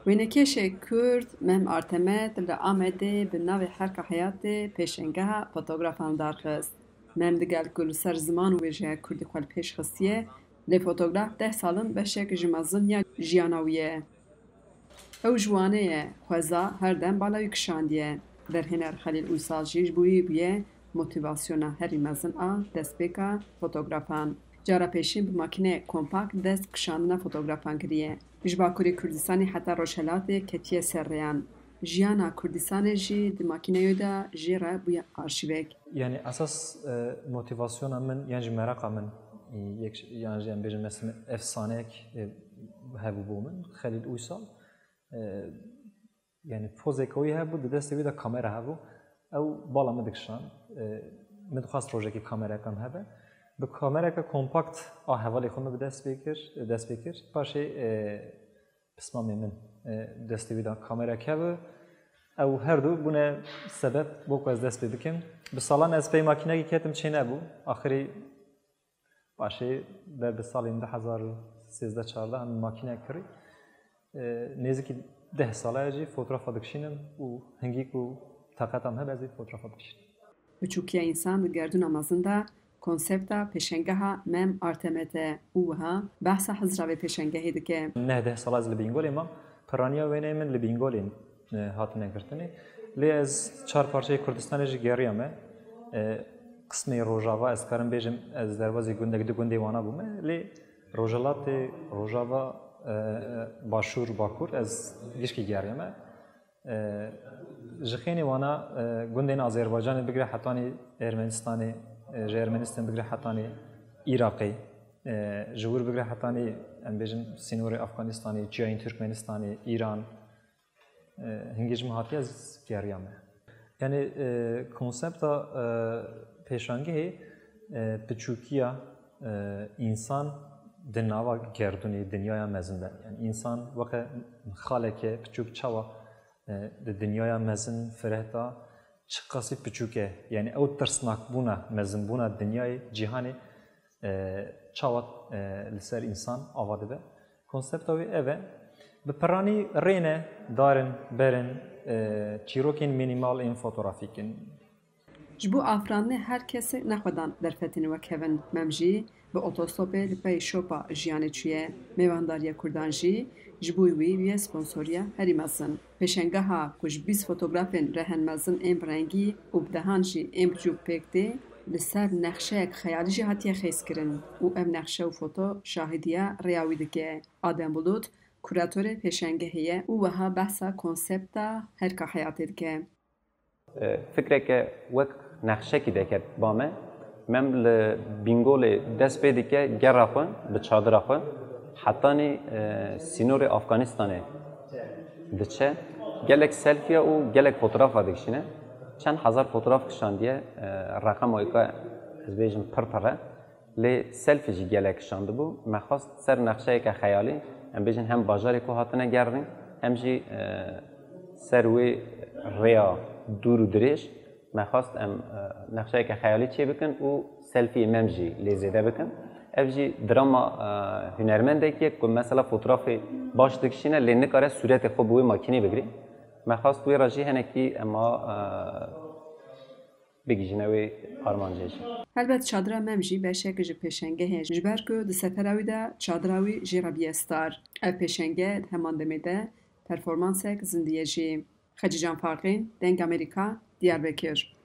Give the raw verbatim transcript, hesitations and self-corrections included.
Wênekêşê Kurd Mem Artemet li Amedê bi navê Herka Heyatê pêşengeha fotografan darxist. Mem digel ku li ser ziman û wêjeya Kurdî xwe li pêş xistiye, lê fotograf deh sal in beşek ji mezin ya jiyana wî ye. Ew ji Wanê ye, xweza her dem bala wî kişandiye. Derhêner Xelîl Uysal jî ji bo wî bûye motîvasyona herî mezin a destpêka fotografan. Cara pêşîn bi makîneyek kompakt dest kişandina fotografan kiriye. Ji Bakurê Kurdistanê heta Rojhelatê ketiye ser rêyan. Jiyana Kurdistanê jî di makîneyo de jê re bûye arşîvek. Yani esas e, motivasyona min yan jî meraqa min e, yek yan jî em bêjin mesela efsaneyek e, hebû bo min Xelîl Uysal. E, yani pozeka wî hebû, di destê wî de kamera hebû. Ew bala min dikişand. E, min dixwest rojekê kamerayeka min hebe. Bi kamerayeka kompakt a hevalê xwe min bi dest pê kir, dest pê kir. Paşê e, pismamê min e, destê wî de kamerek hebû. Ew her du bûne sebeb bo ku ez dest pê bikim. Bi salan ez pey makînekî ketim çênebû. Axirî paşê ber bi salên du hezar û sêzdeh çardeh min makîne kirî. E, nêzîkî deh sala ye jî fotografa dikişînim û hingî ku taqeta min hebe ez ê fotografa bikişînim. Biçûkiya însan di gerdûna mezin de konsepta pêşengeha Mem Artemet e û wiha behsa hizra vê pêşengehê dike. Neh deh sala ez li Bîngolê mam. Piraniya wêneyê min li Bîngolê e, hatine girtinê. Lê ez çar parçeyê Kurdistanê jî geriyame. E, qismê Rojava, ez karim bêjim, ez derbazî gundek du gundê wana bûme. Lê Rojhilatê, Rojava, e, Başûr, Bakur, ez gişkî geriyame. E, ji xênê wana e, gundên Azerbaycanê bigire hetanî Ermenistanê, e, ji Ermenistan bigire hetanî Iraqê, e, ji wir bigire hetanî, em bêjin, sînorê Afganistanê, çiyayên Türkmenistanê, Îran, e, hingê ji min hatiye ez geriyame. Yani e, konsepta e, pêşangehê e, piçûkiya e, însan di nava gerdûnê, dinyaya mezin de. Yani însan weke xaleke piçûk çawa e, di dinyaya mezin fireh de çiqasî piçûk e. Yani ew tirsnakbûna, mezinbûna dinyayê, cîhanê e, çawa e, li ser însan ava dibe. Konsepta wê ev e. Bi piranî rê ne, dar in, ber in, e, çîrokên mînîmal ên fotografîk in. Ji bo afirandinê her kesê nexwedan derfetên wek hev in. Mem jî bi otostopê li pey şopa jiyanê çûye. Mêvandariya Kurdan jî ji bo wî bûye sponsoriya herî mezin. Pêşengeha ku ji bîst fotografên rehen mezin ên bi rengî û bi dehan jî ên biçûk pêk tê, li ser nexşeyek xeyalî jî hatiye xêzkirin û ev nexşe û foto şahidiya rêya wî dike. Adem Bulut, kuratorê pêşengehê ye û wiha behsa konsepta Herka Heyatê dike. Fikreke wek nexşekî deket ba me. Mem li Bîngolê dest pê dike gera xwe bi çadira xwe hetanî e, sînorê Afganistanê diçe. Gelek selfiya û gelek fotografa dikişîne. Çend hezar fotoğraf kişandiye, e, reqema wê ka ez bêjim pir pir e. Lê selfie jî gelek şandibû. Me xwest ser nexşeyeke xeyalî, em bêjin hem bajarê ku hatine gerîn, hem jî e, ser wê rêya dûr û dirêj me xwest em e, nexşeyeke xeyalî çêbikin û selfiyê Mem jî lê zêde bikin. Ev jî drama e, hunermendekî ye ku mesela fotografê baş dikişîne lê nikare sûretê xwe bi wê makînê bigirî. Me xwest wê re jî hinekî ema e, bigihîjine wê armancê jî. Helbet çadira Mem jî beşek ji pêşengehê ye, ji ber ku di sefera wî de çadira wî jê re bûye star. Ev pêşenge di heman demê de performansek zindî ye jî. Xecîcan Farqîn, Deng Amerîka, Diyarbekir.